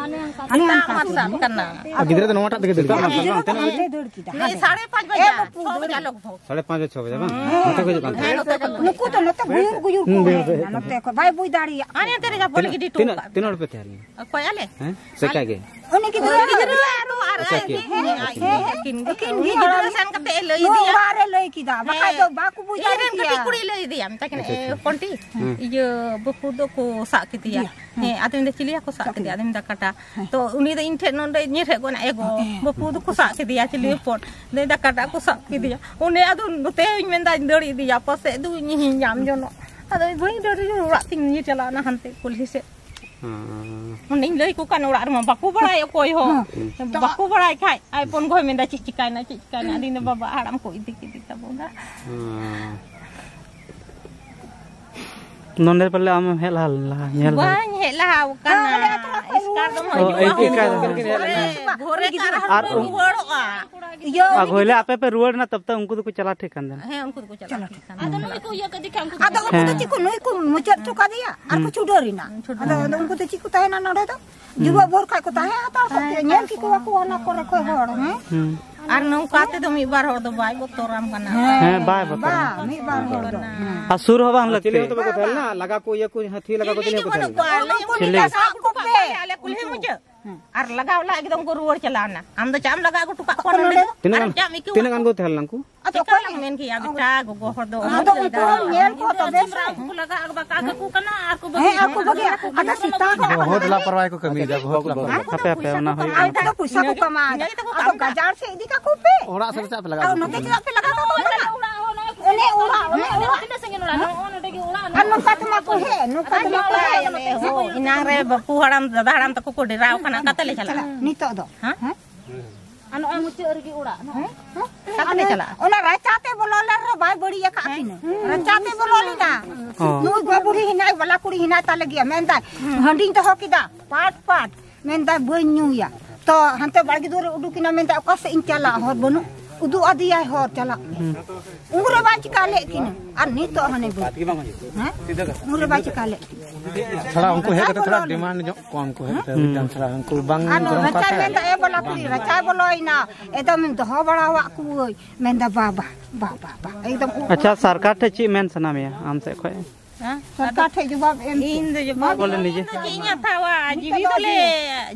ᱦᱟᱱᱮ ᱫᱟᱜ ᱦᱟᱱᱠᱟ ᱢᱟ ᱥᱟᱵ ᱠᱟᱱᱟ᱾ ᱟᱨ ᱜᱤᱫᱽᱨᱟᱹ ᱫᱚ ᱱᱚᱣᱟᱴᱟᱜ ᱛᱮᱜᱮ ᱫᱟᱹᱲ ᱠᱮᱫᱟ? ᱜᱤᱫᱽᱨᱟᱹ ᱫᱚ ᱦᱟᱱᱛᱮ ᱫᱟᱹᱲ ᱠᱮᱫᱟ, ᱱᱩᱭ ᱦᱟᱱᱮ᱾ ᱥᱟᱲᱮ ᱯᱟᱸᱪ ᱮ ᱵᱟᱡᱟ, ᱵᱟᱹᱯᱩ, ᱪᱷᱚ ᱫᱟᱹᱲ ᱵᱟᱡᱟ ᱠᱮᱫᱟ᱾ ᱞᱚᱜᱽ ᱵᱷᱚᱜᱽ᱾ ᱥᱟᱲᱮ ᱯᱟᱸᱪ ᱪᱷᱚ ᱵᱟᱡᱟ ᱵᱟᱝ? ᱦᱮᱸ, ᱱᱚᱛᱮ ᱠᱚ ᱦᱤᱡᱩᱜ ᱠᱟᱱ ᱛᱟᱦᱮᱸᱫ᱾ ᱱᱩᱠᱩ ᱫᱚ ᱱᱚᱛᱮ ᱜᱩᱭᱩᱨ ᱜᱩᱭᱩᱨ ᱠᱚ ᱦᱩᱸ, ᱦᱮᱡ ᱮᱱᱟ, ᱱᱚᱛᱮ ᱠᱷᱚᱱ ᱵᱟᱭ ᱵᱩᱡᱽ ᱫᱟᱲᱮᱭᱟᱜ ᱦᱟᱱᱮ ᱦᱟᱱᱛᱮ ᱨᱮ ᱡᱟ ᱵᱚᱞ ᱠᱟᱱᱟ᱾ ᱜᱤᱰᱤ ᱦᱚᱴᱚ ᱛᱤᱱᱟᱹᱜ, ᱠᱟᱜ᱾ ᱛᱤᱱᱟᱹᱜ ᱦᱚᱲ ᱯᱮ ᱛᱟᱦᱮᱸ ᱞᱮᱱᱟ? ᱚᱠᱚᱭ ᱟᱞᱮ? ᱦᱮᱸ? ᱥᱮ ᱮᱠᱟᱭ ᱜᱮ? ᱩᱱᱤ ᱜᱤᱫᱽᱨᱟᱹ ᱟᱪᱪᱷᱟ, ᱟᱨ ᱟᱪᱪᱷᱟ, ᱟᱡ ᱟᱹᱠᱤᱱ᱾ ᱜᱮ᱾ ᱦᱮᱸ, ᱟᱹᱠᱤᱱ᱾ ᱦᱮᱸ, ᱟᱹᱠᱤᱱ ᱜᱮ᱾ ᱟᱹᱠᱤᱱ ᱩᱱᱤ ᱜᱮ᱾ ᱜᱤᱫᱽᱨᱟᱹ ᱥᱮᱱ ᱠᱟᱛᱮ ᱮ ᱞᱟᱹᱭ ᱱᱩᱭ ᱟᱫᱮᱭᱟ᱾ ᱚᱲᱟᱜ ᱨᱮ ᱞᱟᱹᱭ ᱠᱮᱫᱟ, ᱵᱟᱠᱷᱟᱡ ᱫᱚ ᱦᱮᱸ᱾ ᱵᱟᱠᱚ ᱵᱩᱡᱽ ᱤᱧ ᱫᱟᱲᱮ ᱨᱮᱱ ᱠᱮᱭᱟ᱾ ᱠᱟᱹᱴᱤᱡ ᱠᱩᱲᱤ ᱞᱟᱹᱭ ᱟᱫᱮᱭᱟ, ᱢᱮᱛᱟᱭ ᱠᱟᱱᱟ, ᱟᱪᱪᱷᱟ, "ᱮ, ᱟᱪᱪᱷᱟ᱾ ᱠᱚᱱᱴᱤ, ᱦᱮᱸ᱾ ᱤᱭᱟᱹ, ᱵᱟᱹᱯᱩ ᱫᱚᱠᱚ ᱥᱟᱵ ᱠᱮᱫᱮᱭᱟ᱾" ᱦᱮᱸ᱾ ᱦᱮᱸ, ᱟᱫᱚ ᱢᱮᱱᱫᱟ, "ᱪᱤᱞᱤᱭᱟ ᱠᱚ ᱥᱟᱵ ᱥᱟᱵ ᱠᱮᱫᱮᱭᱟ?" ᱠᱮᱫᱮᱭᱟ᱾ ᱟᱫᱚ ᱢᱮᱱᱫᱟ, "ᱠᱟᱴᱟ᱾" ᱦᱮᱸ᱾ ᱛᱚ ᱩᱱᱤ ᱫᱚ ᱤᱧ ᱴᱷᱮᱱ ᱱᱚᱰᱮ ᱧᱮᱞ ᱦᱮᱡ ᱜᱚᱫ ᱮᱱᱟ, "ᱮ ᱜᱚ, ᱦᱮᱸ᱾ ᱵᱟᱹᱯᱩ ᱫᱚᱠᱚ ᱥᱟᱵ ᱠᱮᱫᱮᱭᱟ, ᱪᱤᱞᱤ ᱦᱮᱸ᱾ ᱦᱚᱯᱚᱱ?" ᱟᱫᱚ ᱢᱮᱱᱫᱟ, "ᱠᱟᱴᱟ ᱠᱚ ᱥᱟᱵ ᱠᱮᱫᱮᱭᱟ᱾" ᱚᱱᱮ ᱟᱫᱚ ᱱᱚᱛᱮ ᱦᱚᱸᱧ ᱢᱮᱱᱫᱟ, "ᱫᱟᱹᱲ ᱤᱫᱤᱭᱟ, ᱯᱟᱥᱮᱡ ᱫᱚ ᱤᱧ ᱦᱚᱸᱧ ᱧᱟᱢ ᱡᱚᱱᱚᱜ᱾" ᱟᱫᱚ ᱵᱟᱹᱧ ᱫᱟᱹᱲ ᱤᱫᱤᱭᱟ, ᱚᱲᱟᱜ ᱛᱤᱧ ᱧᱤᱨ ᱪᱟᱞᱟᱣᱱᱟ ᱦᱟᱱᱛᱮ ᱠᱩᱞᱦᱤ ᱥᱮᱫ᱾ ᱦᱮᱸ᱾ ᱚᱸᱰᱮᱧ ᱞᱟᱹᱭ ᱟᱠᱚ ᱠᱟᱱ ᱚᱲᱟᱜ ᱨᱮᱢᱟ ᱵᱟᱠᱚ ᱵᱟᱲᱟᱭ ᱚᱠᱚᱭ ᱦᱚᱸ᱾ ᱦᱮᱸ᱾ ᱵᱟᱠᱚ ᱵᱟᱲᱟᱭ ᱠᱷᱟᱡ ᱟᱡ ᱦᱚᱯᱚᱱ ᱜᱚᱭ ᱢᱮᱱᱫᱟ, "ᱪᱮᱫ ᱪᱤᱠᱟᱭᱱᱟ, ᱪᱮᱫ ᱪᱤᱠᱟᱭᱱᱟ?" ᱟᱫᱚᱧ ᱢᱮᱱᱫᱟ, "ᱵᱟᱵᱟ ᱦᱟᱲᱟᱢ ᱠᱚ ᱤᱫᱤ ᱠᱮᱫᱮ ᱛᱟᱵᱚᱱᱟ᱾" ᱦᱮᱸ᱾ ᱱᱚᱸᱰᱮ ᱯᱟᱞᱮ ᱟᱢᱮᱢ ᱦᱮᱡ ᱞᱟᱦᱟ ᱞᱮᱱᱟ, ᱞᱟᱦᱟ ᱧᱮᱞ ᱫᱟᱲᱮ᱾ ᱵᱟᱹᱧ ᱦᱮᱡ ᱞᱟᱦᱟ ᱟᱠᱟᱱᱟ᱾ ᱦᱮᱸ, ᱟᱞᱮ ᱟᱹᱛᱩ ᱨᱮ ᱚᱠᱚᱭ ᱮᱠᱟᱞ ᱫᱚᱢ ᱚ, ᱦᱤᱡᱩᱜᱼᱟ᱾ ᱮᱠᱟᱞ, ᱮᱠᱟᱞ᱾ ᱜᱷᱚᱨᱮ, ᱜᱷᱚᱨᱮ ᱠᱟᱨ ᱟᱨ ᱨᱩᱣᱟᱹᱲᱚᱜᱼᱟ᱾ ᱤᱭᱟᱹ, ᱟᱨ ᱦᱳᱭᱞᱮ ᱟᱯᱮ ᱯᱮ ᱨᱩᱣᱟᱹᱲ ᱮᱱᱟ, ᱛᱚᱵ ᱛᱚ ᱩᱱᱠᱩ ᱫᱚᱠᱚ ᱪᱟᱞᱟᱣ ᱴᱷᱤᱠ ᱠᱟᱱ ᱛᱟᱦᱮᱱᱟ᱾ ᱦᱮᱸ, ᱩᱱᱠᱩ ᱫᱚᱠᱚ ᱪᱟᱞᱟᱣ ᱴᱷᱤᱠ ᱠᱟᱱ ᱟᱫᱚ ᱛᱟᱦᱮᱱᱟ᱾ ᱱᱩᱭ ᱠᱚ ᱤᱭᱟᱹ ᱠᱮᱫᱮ ᱠᱷᱟᱱ ᱩᱱᱠᱩ ᱟᱫᱚ ᱩᱱᱠᱩ ᱫᱚ ᱦᱮᱸ᱾ ᱪᱮᱫ ᱠᱚ, ᱱᱩᱭ ᱠᱚ ᱢᱩᱪᱟᱹᱫ ᱦᱚᱪᱚ ᱠᱟᱫᱮᱭᱟ ᱟᱨ ᱠᱚ ᱦᱩᱸ᱾ ᱪᱷᱩᱰᱟᱹᱨ ᱮᱱᱟ᱾ ᱪᱷᱩᱰᱟᱹᱨ ᱟᱫᱚ, ᱮᱱᱟ᱾ ᱟᱫᱚ ᱩᱱᱠᱩ ᱫᱚ ᱪᱮᱫ ᱠᱚ ᱛᱟᱦᱮᱱᱟ ᱱᱚᱰᱮ ᱫᱚ? ᱦᱩᱸ᱾ ᱡᱩᱣᱟᱹ ᱵᱷᱳᱨ ᱠᱷᱟᱡ ᱠᱚ ᱛᱟᱦᱮᱸ ᱦᱟᱛᱟᱲ ᱠᱚᱜ ᱜᱮᱭᱟ, ᱧᱮᱞ ᱠᱮᱠᱚᱣᱟ ᱠᱚ ᱚᱱᱟ ᱠᱚᱨᱮ ᱠᱷᱚᱡ ᱦᱚᱲ, ᱦᱮᱸ? ᱦᱩᱸ᱾ ᱟᱨ ᱱᱚᱝᱠᱟ ᱛᱮᱫᱚ ᱢᱤᱫ ᱵᱟᱨ ᱦᱚᱲ ᱫᱚ ᱵᱟᱭ ᱵᱚᱛᱚᱨᱟᱢ ᱠᱟᱱᱟ᱾ ᱦᱮᱸ, ᱵᱟᱭ ᱵᱚᱛᱚᱨᱟᱢ ᱵᱟᱝ, ᱠᱟᱱᱟ᱾ ᱢᱤᱫ ᱵᱟᱨ ᱦᱚᱲ ᱫᱚ᱾ ᱦᱮᱸ᱾ ᱟᱨ ᱥᱩᱨ ᱦᱚᱸ ᱵᱟᱝ ᱪᱤᱞᱤ ᱞᱟᱹᱠᱛᱤ᱾ ᱦᱚᱸ ᱛᱚᱵᱮ ᱠᱚ ᱛᱟᱦᱮᱸ ᱞᱮᱱᱟ? ᱞᱟᱜᱟ ᱠᱚ, ᱤᱭᱟᱹ ᱠᱚ, ᱦᱟᱹᱛᱤ ᱞᱟᱜᱟ ᱠᱚ ᱪᱤᱞᱤ ᱦᱚᱸ ᱛᱚ ᱵᱟᱹᱱᱩᱜ ᱠᱚᱣᱟ᱾ ᱟᱞᱮ ᱪᱤᱞᱤ? ᱥᱟᱵ ᱠᱚᱯᱮ᱾ ᱟᱞᱮ ᱠᱩᱞᱦᱤ ᱢᱩᱪᱟᱹᱫ᱾ ᱦᱮᱸ᱾ ᱟᱨ ᱞᱟᱜᱟᱣ ᱞᱟ ᱮᱠᱫᱚᱢ ᱠᱚ ᱨᱩᱣᱟᱹᱲ ᱪᱟᱞᱟᱣ ᱮᱱᱟ᱾ ᱟᱢ ᱫᱚ ᱪᱮᱫ ᱮᱢ ᱞᱟᱜᱟ ᱟᱹᱜᱩ ᱦᱚᱴᱚ ᱠᱟᱜ ᱠᱚᱣᱟ ᱟᱠᱚ ᱱᱚᱰᱮ ᱱᱚᱰᱮ? ᱫᱚ? ᱛᱤᱱᱟᱹᱜ ᱟᱨ ᱜᱟᱱ, ᱪᱮᱫ ᱮᱢ ᱟᱹᱭᱠᱟᱹᱣᱟ? ᱛᱤᱱᱟᱹᱜ ᱜᱟᱱ ᱠᱚ ᱛᱟᱦᱮᱸ ᱞᱮᱱᱟ ᱩᱱᱠᱩ? ᱟᱫᱚ ᱪᱮᱠᱟ ᱚᱠᱚᱭ ᱞᱟᱝ ᱢᱮᱱ ᱠᱮᱭᱟ, ᱵᱮᱴᱟ ᱜᱚᱜᱚ ᱦᱚᱲ ᱫᱚ ᱟᱫᱚ ᱚᱦᱚᱢ ᱩᱱᱠᱩ ᱞᱟᱹᱭ ᱦᱚᱸ ᱧᱮᱞ ᱠᱚ ᱛᱚᱵᱮ ᱥᱮ᱾ ᱥᱮᱸᱫᱽᱨᱟ ᱩᱱᱠᱩ ᱞᱟᱜᱟ ᱟᱠᱚ ᱵᱟᱠᱟ ᱠᱟᱠᱚ ᱠᱟᱱᱟ ᱟᱨ ᱠᱚ ᱦᱮᱸ, ᱵᱟᱹᱜᱤ ᱟᱠᱚ ᱠᱟᱱᱟ᱾ ᱵᱟᱹᱜᱤ᱾ ᱟᱫᱚ ᱥᱮᱛᱟ ᱠᱚ ᱵᱚᱦᱩᱛ ᱞᱟᱯᱚᱨᱣᱟᱦᱤ ᱠᱚ ᱠᱟᱹᱢᱤᱭᱮᱫᱟ, ᱵᱚᱦᱩᱛ ᱞᱟᱯᱚᱨᱣᱟᱦᱤ᱾ ᱦᱟᱯᱮ, ᱦᱟᱯᱮ, ᱚᱱᱟ ᱦᱩᱭᱩᱜ ᱟᱨ ᱠᱟᱱᱟ᱾ ᱩᱱᱠᱩ ᱫᱚ ᱯᱚᱭᱥᱟ ᱠᱚ ᱠᱟᱢᱟᱣ ᱮᱫᱟ᱾ ᱟᱫᱚ ᱜᱟᱡᱟᱲ ᱥᱮᱫ ᱤᱫᱤ ᱠᱟᱠᱚ ᱯᱮ᱾ ᱚᱲᱟᱜ ᱥᱮᱫ ᱪᱟᱜ ᱯᱮ ᱞᱟᱜᱟ ᱟᱨ ᱟᱹᱜᱩ ᱱᱚᱛᱮ ᱠᱚᱣᱟ᱾ ᱪᱮᱫᱟᱜ ᱯᱮ ᱞᱟᱜᱟ ᱠᱟᱠᱚ ᱠᱟᱱᱟ? ᱚᱱᱮ ᱚᱲᱟᱜ, ᱚᱱᱮ ᱚᱲᱟᱜ᱾ ᱛᱤᱱᱟᱹᱜ ᱥᱟᱺᱜᱤᱧ ᱚᱲᱟᱜ? ᱱᱚᱜᱼᱚ ᱱᱚᱰᱮ ᱜᱮ ᱚᱲᱟᱜ᱾ ᱟᱨ ᱱᱚᱝᱠᱟ ᱛᱮᱢᱟ ᱠᱚ ᱦᱮᱡ, ᱱᱚᱝᱠᱟ ᱛᱮᱢᱟ ᱠᱚ ᱦᱮᱡ᱾ ᱮᱱᱟᱝ ᱨᱮ ᱵᱟᱹᱯᱩ ᱦᱟᱲᱟᱢ, ᱫᱟᱫᱟ ᱦᱟᱲᱟᱢ ᱛᱟᱠᱚ ᱠᱚ ᱰᱮᱨᱟᱣ ᱠᱟᱱᱟ, ᱚᱠᱟ ᱛᱮᱞᱮ ᱪᱟᱞᱟᱜᱼᱟ? ᱱᱤᱛᱚᱜ ᱫᱚ? ᱦᱮᱸ? ᱦᱮᱸ? ᱟᱨ ᱱᱚᱜᱼᱚᱭ ᱢᱩᱪᱟᱹᱫ ᱨᱮᱜᱮ ᱚᱲᱟᱜ, ᱱᱚᱜᱼᱚᱭ᱾ ᱦᱮᱸ? ᱚᱠᱟ ᱛᱮᱞᱮ ᱪᱟᱞᱟᱜᱼᱟ? ᱚᱱᱟ ᱨᱟᱪᱟ ᱛᱮ ᱵᱚᱞᱚ ᱞᱮᱱ ᱨᱮᱦᱚᱸ ᱵᱟᱭ ᱵᱟᱹᱲᱤᱡ ᱟᱠᱟᱫ ᱠᱤᱱᱟᱹ᱾ ᱨᱟᱪᱟ ᱛᱮ ᱵᱚᱞᱚ ᱞᱮᱱᱟ᱾ ᱚ᱾ ᱱᱩᱭ ᱜᱚ ᱵᱩᱲᱦᱤ ᱦᱮᱱᱟᱭ, ᱵᱟᱞᱟ ᱠᱩᱲᱤ ᱦᱮᱱᱟᱭ ᱛᱟᱞᱮ ᱜᱮᱭᱟ, ᱢᱮᱱᱫᱟᱭ, ᱦᱟᱺᱰᱤᱧ ᱫᱚᱦᱚ ᱠᱮᱫᱟ, ᱯᱟᱴ, ᱯᱟᱴ᱾ ᱢᱮᱱᱫᱟᱭ, "ᱵᱟᱹᱧ ᱧᱩᱭᱟ᱾" ᱛᱚ ᱦᱟᱱᱛᱮ ᱵᱟᱲᱜᱮ ᱫᱩᱣᱟᱹᱨ ᱨᱮ ᱩᱰᱩᱠ ᱮᱱᱟ, ᱢᱮᱱᱫᱟᱭ, "ᱚᱠᱟ ᱥᱮᱫ ᱤᱧ ᱪᱟᱞᱟᱜᱼᱟ? ᱦᱚᱨ ᱵᱟᱹᱱᱩᱜ᱾" ᱩᱫᱩᱜ ᱟᱫᱮᱭᱟᱭ ᱦᱚᱨ ᱪᱟᱞᱟᱜ᱾ ᱦᱩᱸ᱾ ᱩᱱᱨᱮ ᱵᱟᱭ ᱪᱤᱠᱟ ᱞᱮᱫ ᱠᱤᱱᱟ᱾ ᱟᱨ ᱱᱤᱛᱚᱜ ᱦᱟᱱᱮ ᱵᱟᱹᱲᱤᱡ᱾ ᱦᱮᱸ? ᱩᱱᱨᱮ ᱵᱟᱭ ᱪᱤᱠᱟ ᱞᱮᱫ ᱠᱤᱱᱟ᱾ ᱛᱷᱚᱲᱟ ᱩᱱᱠᱩ ᱦᱮᱡ ᱠᱟᱛᱮ ᱛᱷᱚᱲᱟ ᱰᱤᱢᱟᱱᱰ ᱧᱚᱜ ᱠᱚᱣᱟ, ᱩᱱᱠᱩ ᱦᱮᱡ ᱠᱟᱛᱮ ᱦᱩᱸ᱾ ᱵᱩᱡᱽ ᱫᱟᱢ ᱛᱷᱚᱲᱟ ᱩᱱᱠᱩ ᱵᱟᱝ ᱟᱨ ᱜᱚᱨᱚᱢ ᱨᱟᱪᱟᱭ ᱠᱟᱛᱮ ᱢᱮᱱᱫᱟ, ᱮ ᱵᱟᱞᱟ ᱠᱩᱲᱤ, ᱨᱟᱪᱟᱭ ᱵᱚᱞᱚᱭᱮᱱᱟ, ᱮᱠᱫᱚᱢ ᱫᱚᱦᱚ ᱵᱟᱲᱟᱣᱟᱜ ᱠᱚᱣᱟᱹᱧ᱾ ᱢᱮᱱᱫᱟ, "ᱵᱟ, ᱵᱟ, ᱵᱟ, ᱵᱟ, ᱵᱟ, ᱮᱠᱫᱚᱢ ᱩ-, ᱟᱪᱪᱷᱟ, ᱩ-, ᱩ-" ᱥᱚᱨᱠᱟᱨ ᱴᱷᱮᱱ ᱪᱮᱫ ᱢᱮᱱ ᱥᱟᱱᱟ ᱢᱮᱭᱟ ᱟᱢ ᱥᱮᱫ ᱠᱷᱚᱡ? ᱦᱮᱸ? ᱥᱚᱨᱠᱟᱨ ᱴᱷᱮᱱ ᱡᱚᱵᱟᱵ ᱮᱢ ᱤᱧ ᱫᱚ ᱡᱚᱵᱟᱵ ᱵᱚᱞᱮ ᱱᱤᱡᱮ᱾ ᱪᱮᱫ ᱤᱧ ᱦᱟᱛᱟᱣᱟ? ᱡᱤᱣᱤ ᱫᱚᱞᱮ,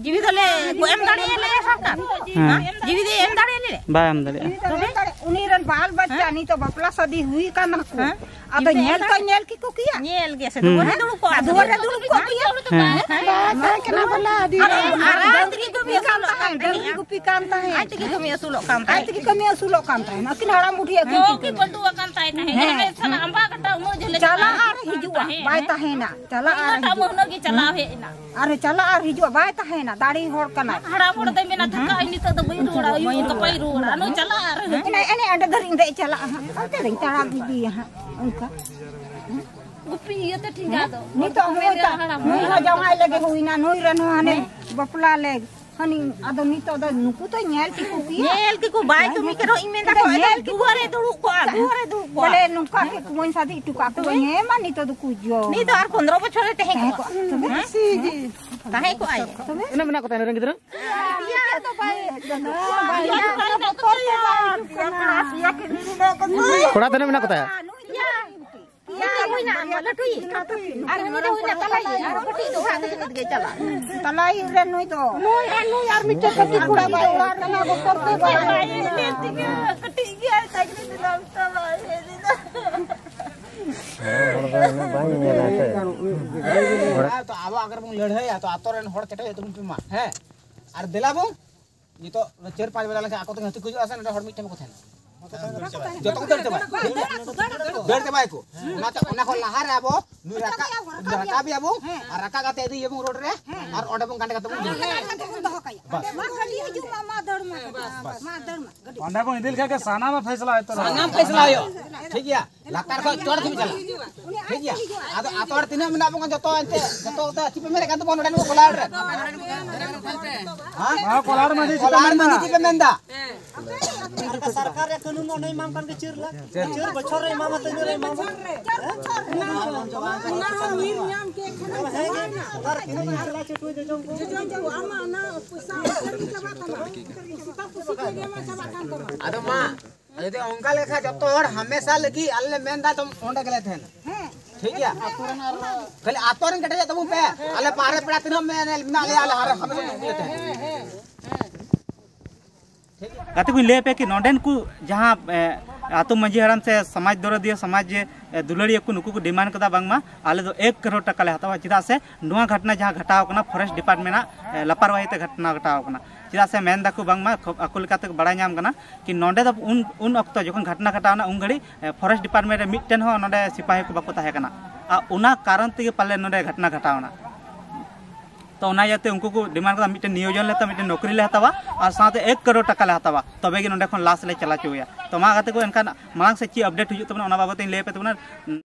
ᱡᱤᱣᱤ ᱫᱚᱞᱮ ᱠᱚ ᱮᱢ ᱫᱟᱲᱮᱭᱟᱞᱮᱭᱟ ᱥᱚᱨᱠᱟᱨ? ᱦᱮᱸ᱾ ᱡᱤᱣᱤ ᱫᱚᱭ ᱮᱢ ᱫᱟᱲᱮᱭᱟᱞᱮᱭᱟ? ᱵᱟᱭ ᱮᱢ ᱫᱟᱲᱮᱭᱟᱜᱼᱟ᱾ ᱛᱚᱵᱮ? ᱩᱱᱤ ᱨᱮᱱ ᱵᱟᱞ ᱵᱟᱪᱪᱟ ᱦᱮᱸ? ᱱᱤᱛᱚᱜ ᱵᱟᱯᱞᱟ ᱥᱟᱫᱤ ᱦᱩᱭ ᱠᱟᱱᱟ ᱠᱚ᱾ ᱦᱮᱸ? ᱟᱫᱚ ᱤᱧ ᱫᱚ ᱧᱮᱞ ᱮᱢ ᱛᱚ ᱫᱟᱲᱮᱭᱟᱜᱼᱟ? ᱧᱮᱞ ᱠᱮᱠᱚ ᱠᱮᱭᱟ᱾ ᱧᱮᱞ ᱜᱮ ᱥᱮ, ᱦᱩᱸ᱾ ᱫᱩᱣᱟᱹᱨ ᱨᱮ ᱫᱩᱲᱩᱵ ᱠᱚᱜ ᱫᱩᱣᱟᱹᱨ ᱨᱮ ᱠᱮᱭᱟ᱾ ᱫᱩᱲᱩᱵ ᱠᱚᱜ ᱦᱮᱸ? ᱠᱮᱭᱟ᱾ ᱵᱟᱭ ᱛᱟᱦᱮᱸ ᱠᱟᱱᱟ ᱵᱚᱞᱮ, ᱟᱹᱰᱤ ᱟᱨ, ᱟᱨ ᱟᱡ ᱛᱮᱜᱮ ᱠᱟᱹᱢᱤ ᱟᱹᱥᱩᱞᱚᱜ ᱠᱟᱱ ᱛᱟᱦᱮᱸᱫ᱾ ᱰᱟᱹᱝᱨᱤ ᱜᱩᱯᱤ ᱠᱟᱱ ᱛᱟᱦᱮᱸᱫ᱾ ᱟᱡ ᱛᱮᱜᱮ ᱠᱟᱹᱢᱤ ᱟᱹᱥᱩᱞᱚᱜ ᱠᱟᱱ ᱟᱡ ᱛᱟᱦᱮᱸᱫ᱾ ᱛᱮᱜᱮ ᱠᱟᱹᱢᱤ ᱟᱹᱥᱩᱞᱚᱜ ᱠᱟᱱ ᱛᱟᱦᱮᱸᱫ᱾ ᱟᱹᱠᱤᱱ ᱦᱟᱲᱟᱢ ᱵᱩᱰᱷᱤ ᱟᱹᱠᱤᱱ ᱦᱮᱸ, ᱠᱤᱱ ᱠᱤᱱ ᱠᱟᱹᱢᱤ᱾ ᱵᱟᱹᱴᱩ ᱟᱠᱟᱱ ᱛᱟᱭ ᱛᱟᱦᱮᱸᱫ᱾ ᱦᱮᱸ᱾ ᱮᱱᱮᱡ ᱥᱟᱞᱟᱜ ᱟᱢᱵᱟ ᱜᱷᱟᱴᱟ ᱩᱱᱟᱹᱜ ᱡᱷᱟᱹᱞ ᱪᱟᱞᱟᱜ ᱟᱨ ᱦᱤᱡᱩᱜᱼᱟ, ᱛᱟᱦᱮᱸᱫ᱾ ᱵᱟᱭ ᱛᱟᱦᱮᱱᱟ᱾ ᱪᱟᱞᱟᱜ ᱟᱨ ᱤᱱᱟᱹᱴᱟᱜ ᱦᱤᱡᱩᱜᱼᱟ᱾ ᱢᱟᱹᱦᱱᱟᱹ ᱜᱮ ᱪᱟᱞᱟᱣ ᱦᱮᱡ ᱮᱱᱟ᱾ ᱟᱨ ᱪᱟᱞᱟᱜ ᱟᱨ ᱦᱤᱡᱩᱜᱼᱟ, ᱵᱟᱭ ᱛᱟᱦᱮᱱᱟ᱾ ᱫᱟᱲᱮ ᱦᱚᱲ ᱠᱟᱱᱟᱭ᱾ ᱦᱟᱲᱟᱢ ᱦᱚᱲ ᱫᱚᱭ ᱢᱮᱱᱟ, ᱦᱮᱸ? "ᱛᱷᱟᱠᱟᱜ ᱟᱹᱧ, ᱱᱤᱛᱚᱜ ᱫᱚ ᱵᱟᱹᱧ ᱨᱩᱣᱟᱹᱲᱟ, ᱟᱹᱭᱩᱵ ᱜᱟᱯᱟᱧ ᱨᱩᱣᱟᱹᱲᱟ᱾" ᱱᱩᱭ ᱪᱟᱞᱟᱜ ᱟᱨ ᱦᱤᱡᱩᱜ᱾ ᱮᱱᱮ, ᱮᱱᱮ, ᱚᱸᱰᱮ ᱫᱷᱟᱹᱨᱤᱡ ᱤᱧ ᱫᱮᱡ ᱪᱟᱞᱟᱜᱼᱟ ᱦᱟᱸᱜ᱾ ᱚᱱᱛᱮ ᱨᱤᱧ ᱛᱟᱲᱟᱢ ᱤᱫᱤᱭᱟ ᱦᱟᱸᱜ, ᱚᱱᱠᱟ᱾ ᱜᱩᱯᱤ ᱤᱭᱟᱹᱛᱮ ᱴᱷᱮᱸᱜᱟ ᱫᱚ᱾ ᱱᱤᱛᱚᱜ ᱦᱚᱸ ᱢᱮᱱᱫᱟ ᱦᱟᱲᱟᱢ ᱱᱩᱭ ᱦᱚᱸ ᱡᱟᱶᱟᱭ ᱞᱮᱜᱮ ᱦᱩᱭᱱᱟ, ᱱᱩᱭ ᱨᱮᱱ ᱦᱚᱸ ᱦᱟᱱᱮ ᱵᱟᱯᱞᱟ ᱞᱮ᱾ ᱦᱟᱹᱱᱤ ᱟᱫᱚ ᱱᱤᱛᱚᱜ ᱫᱚ ᱱᱩᱠᱩ ᱛᱚ ᱧᱮᱞ ᱴᱷᱤᱠ ᱠᱚ ᱯᱮᱭᱟ᱾ ᱧᱮᱞ ᱠᱮᱠᱚ ᱵᱟᱭ ᱛᱩᱢᱤ ᱠᱟᱱᱟ, ᱤᱧ ᱢᱮᱱ ᱫᱟᱠᱚ ᱮᱫᱟ, ᱫᱩᱣᱟᱹᱨ ᱨᱮ ᱫᱩᱲᱩᱵ ᱠᱚᱜᱼᱟ, ᱫᱩᱣᱟᱹᱨ ᱨᱮ ᱫᱩᱲᱩᱵ ᱠᱚᱜᱼᱟ᱾ ᱵᱚᱞᱮ ᱱᱚᱝᱠᱟ ᱜᱮ ᱠᱩᱢᱟᱹᱧ ᱥᱟᱫᱷᱤ ᱦᱚᱴᱚ ᱠᱟᱜ ᱠᱚ, ᱦᱮᱸ ᱢᱟ ᱱᱤᱛᱚᱜ ᱫᱚᱠᱚ ᱡᱚ᱾ ᱱᱤᱛ ᱫᱚ ᱟᱨ ᱯᱚᱱᱫᱽᱨᱚ ᱵᱚᱪᱷᱚᱨ ᱨᱮ ᱛᱟᱦᱮᱸ ᱛᱟᱦᱮᱸ ᱠᱚᱜᱼᱟ᱾ ᱠᱚᱜᱼᱟ᱾ ᱛᱚᱵᱮ? ᱦᱮᱸ? ᱛᱟᱦᱮᱸ ᱠᱚᱜᱼᱟᱭ᱾ ᱛᱚᱵᱮ? ᱛᱤᱱᱟᱹᱜ ᱢᱮᱱᱟᱜ ᱠᱚ ᱛᱟᱭᱟ ᱱᱚᱰᱮ ᱨᱮᱱ ᱜᱤᱫᱽᱨᱟᱹ? ᱤᱭᱟᱹ ᱫᱚ ᱵᱟᱭ ᱦᱮᱡ ᱠᱟᱱᱟ᱾ ᱵᱟᱭ ᱦᱮᱡ ᱠᱟᱱᱟ, ᱵᱚᱛᱚᱨ ᱛᱮ ᱵᱟᱭ ᱦᱤᱡᱩᱜ ᱠᱟᱱᱟ᱾ ᱠᱚᱲᱟ ᱛᱤᱱᱟᱹᱜ ᱢᱮᱱᱟᱜ ᱠᱚ ᱛᱟᱭᱟ? ᱤᱭᱟᱹ, ᱤᱭᱟᱹ, ᱦᱩᱭᱱᱟ, ᱞᱟᱹᱴᱩᱭᱤᱡ᱾ ᱟᱨ ᱩᱱᱤ ᱫᱚ ᱦᱩᱭᱱᱟ ᱛᱟᱞᱟᱭᱤᱡ, ᱟᱨ ᱠᱟᱹᱴᱤᱡ ᱫᱚ ᱚᱲᱟᱜ ᱨᱮ ᱜᱮ ᱪᱟᱞᱟᱜ᱾ ᱛᱟᱞᱟᱭᱤᱡ ᱨᱮ ᱱᱩᱭ ᱫᱚ᱾ ᱱᱩᱭ ᱟᱨ ᱱᱩᱭ ᱟᱨ ᱢᱤᱫᱴᱮᱱ ᱠᱟᱹᱴᱤᱡ ᱠᱚᱲᱟ ᱫᱚ ᱚᱲᱟᱜ ᱨᱮ ᱢᱮᱱᱟᱭ, ᱵᱚᱛᱚᱨ ᱛᱮ ᱵᱟᱭ ᱦᱮᱡ ᱠᱟᱱᱟ᱾ ᱠᱟᱹᱴᱤᱡ ᱜᱮᱭᱟᱭ, ᱛᱟᱭ ᱜᱤᱫᱽᱨᱟᱹ ᱫᱚ ᱵᱟᱭ ᱦᱮᱡ ᱮᱱᱟ᱾ ᱦᱚᱲ ᱫᱚ ᱩᱱᱟᱹᱜ ᱵᱟᱝ ᱧᱮᱧᱮᱞᱟ ᱥᱮ᱾ ᱦᱮᱸ, ᱛᱚ ᱟᱵᱚ ᱟᱜᱟᱨ ᱵᱚᱱ ᱞᱟᱹᱲᱦᱟᱹᱭᱟ, ᱛᱚ ᱟᱛᱳ ᱨᱮᱱ ᱦᱚᱲ ᱠᱮᱴᱮᱡ ᱛᱮᱵᱚᱱ ᱯᱮ ᱢᱟ, ᱦᱮᱸ? ᱟᱨ ᱫᱮᱞᱟ ᱵᱚᱱ, ᱱᱤᱛᱚᱜ ᱪᱟᱹᱨ ᱯᱟᱸᱪ ᱵᱟᱡᱟ ᱞᱮᱱᱠᱷᱟᱱ ᱟᱠᱚ ᱛᱮᱜᱮ ᱦᱟᱹᱛᱤ ᱠᱚ ᱦᱤᱡᱩᱜᱼᱟ ᱥᱮ, ᱱᱚᱰᱮ ᱦᱚᱲ ᱢᱤᱫᱴᱷᱮᱱ ᱵᱟᱠᱚ ᱛᱟᱦᱮᱱᱟ᱾ ᱡᱚᱛᱚ ᱠᱚ ᱫᱟᱹᱲ ᱪᱟᱵᱟᱭᱟ᱾ ᱫᱟᱹᱲ ᱪᱟᱵᱟᱭᱟᱠᱚ᱾ ᱚᱱᱟᱛᱮ ᱚᱱᱟ ᱠᱷᱚᱱ ᱞᱟᱦᱟ ᱨᱮ ᱟᱵᱚ ᱱᱩᱭ ᱨᱟᱠᱟᱵ, ᱨᱟᱠᱟᱵᱮᱭᱟ ᱵᱚᱱ, ᱟᱨ ᱨᱟᱠᱟᱵ ᱠᱟᱛᱮ ᱤᱫᱤᱭᱮᱵᱚᱱ ᱨᱳᱰ ᱨᱮ, ᱟᱨ ᱚᱸᱰᱮ ᱵᱚᱱ ᱜᱟᱸᱰᱮ ᱠᱟᱛᱮ ᱵᱚᱱ ᱫᱟᱹᱲ᱾ ᱢᱟ ᱜᱟᱹᱰᱤ ᱦᱤᱡᱩᱜ ᱢᱟ, ᱢᱟ ᱫᱟᱹᱲ ᱢᱟ, ᱢᱟ ᱫᱟᱹᱲ ᱢᱟ, ᱜᱟᱹᱰᱤ᱾ ᱚᱸᱰᱮ ᱵᱚᱱ ᱤᱫᱤ ᱞᱮᱠᱷᱟᱱ ᱜᱮ ᱥᱟᱱᱟᱢᱟᱜ ᱯᱷᱮᱥᱞᱟ ᱩᱛᱟᱹᱨᱚᱜᱼᱟ᱾ ᱥᱟᱱᱟᱢ ᱯᱷᱮᱥᱞᱟ ᱦᱩᱭᱩᱜᱼᱟ᱾ ᱴᱷᱤᱠ ᱜᱮᱭᱟ? ᱞᱟᱛᱟᱨ ᱠᱷᱚᱱ ᱪᱚᱴ ᱫᱷᱟᱹᱵᱤᱡ ᱪᱟᱞᱟᱜᱼᱟ᱾ ᱴᱷᱤᱠ ᱜᱮᱭᱟ? ᱟᱫᱚ ᱟᱛᱳ ᱦᱚᱲ ᱛᱤᱱᱟᱹᱜ ᱢᱮᱱᱟᱜ ᱵᱚᱱᱟ ᱡᱚᱛᱚ ᱮᱱᱛᱮ, ᱡᱚᱛᱚ ᱛᱮ ᱪᱮᱫ ᱯᱮ ᱢᱮᱱᱮᱫ ᱠᱟᱱ ᱛᱟᱵᱚᱱᱟ ᱱᱚᱰᱮ ᱱᱚᱣᱟ ᱠᱚᱞᱟᱲ ᱨᱮ? ᱦᱮᱸ? ᱱᱚᱣᱟ ᱠᱚᱞᱟᱲ ᱢᱟᱺᱡᱷᱤ ᱪᱮᱫ ᱯᱮ ᱠᱚᱞᱟᱲ ᱢᱮᱱᱫᱟ? ᱢᱟᱺᱡᱷᱤ ᱪᱮᱫ ᱯᱮ ᱢᱮᱱᱫᱟ? ᱥᱚᱨᱠᱟᱨ ᱨᱮᱭᱟᱜ ᱠᱟᱹᱱᱩᱱ ᱚᱱᱮ ᱮᱢᱟᱢ ᱠᱟᱱ ᱜᱮ ᱪᱟᱹᱨ ᱞᱟᱠᱷ᱾ ᱪᱟᱹᱨ ᱵᱚᱪᱷᱚᱨ ᱨᱮ ᱮᱢᱟᱢᱟ ᱛᱚ ᱤᱱᱟᱹ ᱨᱮ ᱮᱢᱟᱢᱟ᱾ ᱚᱱᱟ ᱦᱚᱸ ᱢᱤᱫ ᱧᱟᱢ ᱠᱮᱫ ᱠᱷᱟᱱ ᱦᱮᱸ, ᱚᱱᱟ ᱨᱮ ᱛᱤᱱᱟᱹᱜ ᱮᱢ ᱪᱟᱞᱟᱣ ᱦᱚᱪᱚ ᱠᱚᱣᱟ ᱡᱚᱡᱚᱢ ᱠᱚ? ᱡᱚᱡᱚᱢ ᱠᱚ ᱟᱢᱟᱜ ᱚᱱᱟ ᱯᱚᱭᱥᱟ ᱩᱛᱟᱹᱨ ᱜᱮ ᱪᱟᱵᱟᱜ ᱛᱟᱢᱟ᱾ ᱥᱮᱛᱟ ᱯᱩᱥᱤ ᱛᱮᱜᱮ ᱢᱟ ᱪᱟᱵᱟᱜ ᱠᱟᱱ ᱛᱟᱢᱟ᱾ ᱟᱫᱚ ᱢᱟ, ᱟᱫᱚ ᱡᱩᱫᱤ ᱚᱱᱠᱟ ᱞᱮᱠᱷᱟᱱ ᱡᱚᱛᱚ ᱦᱚᱲ ᱦᱟᱢᱮᱥᱟ ᱞᱟᱹᱜᱤᱫ ᱟᱞᱮ ᱞᱮ ᱢᱮᱱ ᱮᱫᱟ, ᱛᱚ ᱚᱸᱰᱮ ᱜᱮᱞᱮ ᱛᱟᱦᱮᱱᱟ᱾ ᱦᱮᱸ᱾ ᱴᱷᱤᱠ ᱜᱮᱭᱟ? ᱠᱷᱟᱹᱞᱤ ᱟᱛᱳ ᱨᱮᱱ ᱠᱮᱴᱮᱡᱚᱜ ᱛᱟᱵᱚᱱ ᱯᱮ᱾ ᱟᱞᱮ ᱵᱟᱦᱨᱮ ᱯᱮᱲᱟ ᱛᱤᱱᱟᱹᱜ ᱢᱮ-, ᱢᱮᱱᱟᱜ ᱞᱮᱭᱟ, ᱟᱞᱮ ᱦᱟᱨᱮ ᱦᱟᱢᱮᱥᱟ ᱞᱟᱹᱜᱤᱫ ᱞᱮ ᱛᱟᱦᱮᱱᱟ᱾ ᱜᱟᱛᱮ ᱠᱚᱧ ᱞᱟᱹᱭ ᱟᱯᱮᱭᱟ ᱠᱤ ᱱᱚᱰᱮᱱ ᱠᱚ ᱡᱟᱦᱟᱸ, ᱮ, ᱟᱛᱳ ᱢᱟᱺᱡᱷᱤ ᱦᱟᱲᱟᱢ ᱥᱮ ᱥᱚᱢᱟᱡᱽ ᱫᱚᱨᱚᱫᱤᱭᱟᱹ, ᱥᱚᱢᱟᱡᱽ, ᱮ, ᱫᱩᱞᱟᱹᱲᱤᱭᱟᱹ ᱠᱚ, ᱱᱩᱠᱩ ᱠᱚ ᱰᱤᱢᱟᱱᱰ ᱠᱟᱫᱟ ᱵᱟᱝᱢᱟ ᱟᱞᱮ ᱫᱚ ᱮᱠ ᱠᱟᱨᱳᱲ ᱴᱟᱠᱟ ᱞᱮ ᱦᱟᱛᱟᱣᱟ, ᱪᱮᱫᱟᱜ ᱥᱮ ᱱᱚᱣᱟ ᱜᱷᱚᱴᱱᱟ ᱡᱟᱦᱟᱸ ᱜᱷᱚᱴᱟᱣ ᱠᱟᱱᱟ ᱯᱷᱚᱨᱮᱥᱴ ᱰᱤᱯᱟᱨᱴᱢᱮᱱᱴ ᱟᱜ, ᱮ, ᱞᱟᱯᱟᱨᱣᱟᱦᱤ ᱛᱮ ᱜᱷᱚᱴᱱᱟ ᱜᱷᱚᱴᱟᱣ ᱠᱟᱱᱟ᱾ ᱪᱮᱫᱟᱜ ᱥᱮ ᱢᱮᱱ ᱫᱟᱠᱚ ᱵᱟᱝᱢᱟ ᱠᱷᱚᱵ-, ᱟᱠᱚ ᱞᱮᱠᱟᱛᱮ ᱵᱟᱲᱟᱭ ᱧᱟᱢ ᱠᱟᱱᱟ ᱠᱤ ᱱᱚᱰᱮ ᱫᱚ ᱩᱱ, ᱩᱱ ᱚᱠᱛᱚ ᱡᱚᱠᱷᱚᱱ ᱜᱷᱚᱴᱱᱟ ᱜᱷᱚᱴᱟᱣ ᱮᱱᱟ ᱩᱱ ᱜᱷᱟᱹᱲᱤᱡ, ᱮ, ᱯᱷᱚᱨᱮᱥᱴ ᱰᱤᱯᱟᱨᱴᱢᱮᱱᱴ ᱨᱮ ᱢᱤᱫᱴᱮᱱ ᱦᱚᱸ ᱱᱚᱰᱮ ᱥᱤᱯᱟᱦᱤ ᱠᱚ ᱵᱟᱠᱚ ᱛᱟᱦᱮᱸ ᱠᱟᱱᱟ᱾ ᱟᱨ ᱚᱱᱟ ᱠᱟᱨᱚᱱ ᱛᱮᱜᱮ ᱯᱟᱞᱮ ᱱᱚᱰᱮ ᱜᱷᱚᱴᱱᱟ ᱜᱷᱚᱴᱟᱣ ᱮᱱᱟ᱾ ᱛᱚ ᱚᱱᱟ ᱤᱭᱟᱹᱛᱮ ᱩᱱᱠᱩ ᱠᱚ ᱰᱤᱢᱟᱱᱰ ᱠᱟᱫᱟ ᱢᱤᱫᱴᱮᱱ ᱱᱤᱭᱳᱡᱚᱱ ᱞᱮ ᱦᱟᱛᱟᱣᱟ, ᱢᱤᱫᱴᱮᱱ ᱱᱚᱠᱨᱤ ᱞᱮ ᱦᱟᱛᱟᱣᱟ ᱟᱨ ᱥᱟᱶᱛᱮ ᱮᱠ ᱠᱟᱨᱳᱲ ᱴᱟᱠᱟ ᱞᱮ ᱦᱟᱛᱟᱣᱟ, ᱛᱚᱵᱮ ᱜᱮ ᱱᱚᱰᱮ ᱠᱷᱚᱱ ᱞᱟᱥ ᱞᱮ ᱪᱟᱞᱟᱣ ᱦᱚᱪᱚᱭᱟ᱾ ᱛᱚ ᱢᱟ ᱜᱟᱛᱮ ᱠᱚ, ᱮᱱᱠᱷᱟᱱ ᱢᱟᱲᱟᱝ ᱥᱮᱫ ᱪᱮᱫ ᱟᱯᱰᱮᱴ ᱦᱤᱡᱩᱜ ᱛᱟᱵᱚᱱᱟ ᱚᱱᱟ ᱵᱟᱵᱚᱛ ᱤᱧ ᱞᱟᱹᱭ ᱟᱯᱮ ᱛᱟᱵᱚᱱᱟ᱾